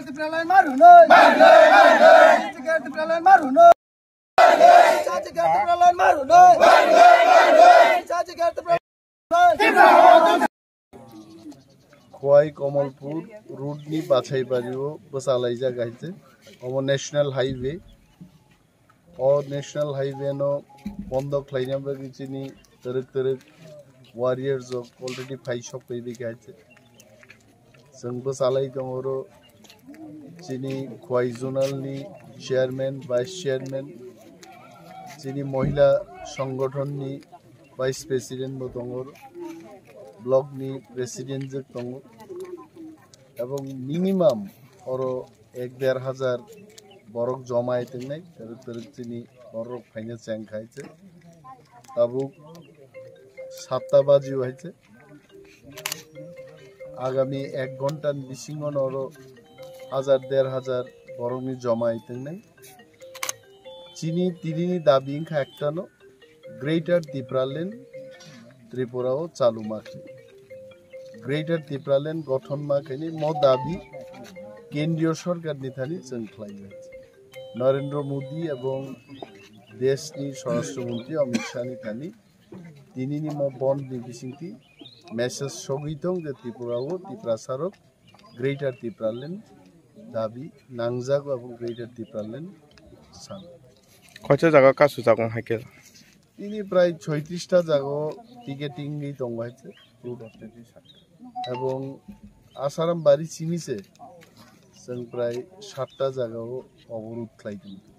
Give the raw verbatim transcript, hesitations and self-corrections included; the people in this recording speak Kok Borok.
Tipraland maru noi. Tipraland maru noi. Tipraland maru noi. Khowai Kamalpur road ni Bachaibari o bwchalaijak hai se. Omo National Highway. O National Highway no bondo khlaina bagwi chini twrwk twrwk warriors rok already phai sok phai bikha hai se. Chwng bwchalai tongo oro chini Khowai Zonal ni chairman, vice chairman, chini mohila songgothon ni vice president bo tongo, block ni president je tongo, ebong minimum oro ek der hajar borok joma hai tongnai, twrwk twrwk chini borok phaina cheng khai se. Tabuk satta baji hai se. Agami ek ghonta ni bisingo no oro hajar der hajar borok ni joma hai tongnai. Chini tini ni dabi wngkha ekta no, Greater Tipraland Tripura o chalu ma khe. Greater Tipraland gothon ma khe ni mo dabi kendriyo sorkar ni thani chwng khlai o. Narendra Modi ebong desh ni Swarashtra Mantri Amit Shah ni thani tini ni mo bond ni bisingtwi message sogwi tong je Tripura o Tiprasa rok Greater Tipraland dabi nangjago, abo Greater Tipraland san. Koicha jaga kasu jago hai khe? Tini prai soitrista jago ticketing ni tongo hai se. Ebong Asaram bari simi se chwng prai satta jaga o oborod khlai tongo.